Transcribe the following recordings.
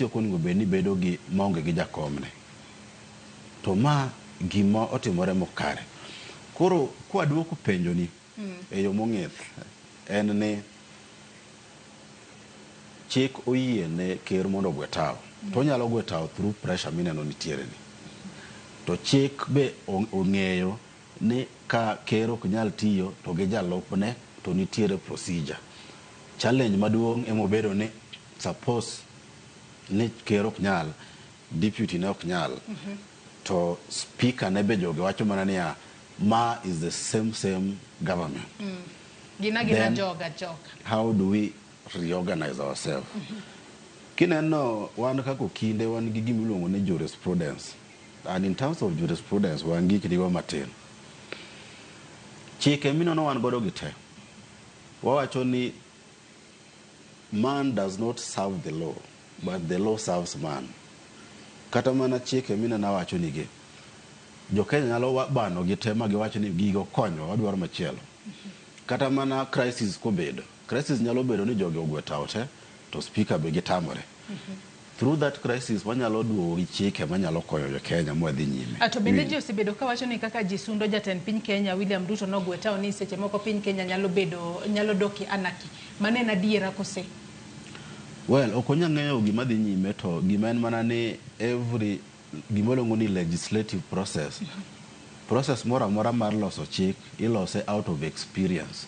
Ok onego bed ni bedo gi maonge gi jakomne. To ma gima otimore mokare. Koro kwaduoko penjoni e yo mong'ith en ni chik oyie ne ker mondo ogwe tawo. To onyalo gwe tawo through pressure mineno nitiere ni. To chik be ong'eyo ni ka ker ok nyal tiyo to gi jalupne to nitiere procedure. Challenge maduong' emobedo ni suppose ni ker ok nyal, deputy ne ok nyal, to speaker ne be jogi wacho mana niya ma is the same same government. Gina gina Then- joga joka. How do we reorganize ourselves? Kineno wan kaka okinde wan gi gima iluongo ni jurisprudence. And in terms of jurisprudence wan gi gikriwa matin. Chike minono wan godo gi te. Wawacho ni man does not serve the law, but the law serves man. Kata mana chike mineno awacho ni gi. Jo Kenya nyalo bano gi te ma giwacho ni gigo konyo wadwaro machielo. Kata mana crisis kobedo. Crisis nyalo bedo ni jogi ogwe tawo te to speaker be gitamore. Through that crisis wanyalo duogo gi chike manyalo konyo jo Kenya mwadhi nyime. To bende ji osebedo kawacho ni kaka ji sundo jatend piny Kenya William Ruto nogwe tawo ni seche moko piny Kenya nyalo bedo nyalo dok e anarchy. Mano en adiera kose? Well, ok wanyal ng'eyo gima dhi nyime to gima en mana ni every gima iluongo ni legislative process. Process moro amora mar loso chik ilose out of experience.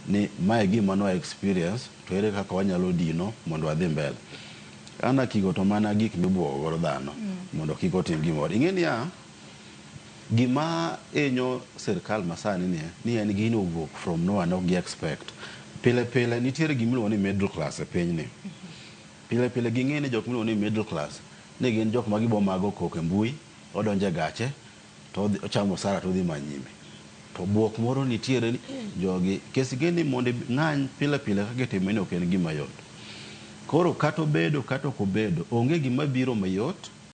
Ni mae gima nwa experience to ere kaka wanyalo dino mondo wadhi mbele. Anarchy go to mana gik mibuogo godo dhano mondo kik otim gimoro. Ing'e niya, gima hinyo sirkal masani ni ni en gino owuok from nowhere ne ok gi expect. Pile pile nitiere gima iluongo ni middle class e pinyni. Pile pile ging'e ni jok miluongo ni middle class ni gin jok ma gibo mago koko e mbui, odonjo e gache to ochamo osara to odhi manyime. To buok moro nitiere ni jogi kesi ing'e ni mondo ing'any pile pile kaka itime ni ok en gima yot. Koro kata obedo kata ok obedo onge gima biro mayot.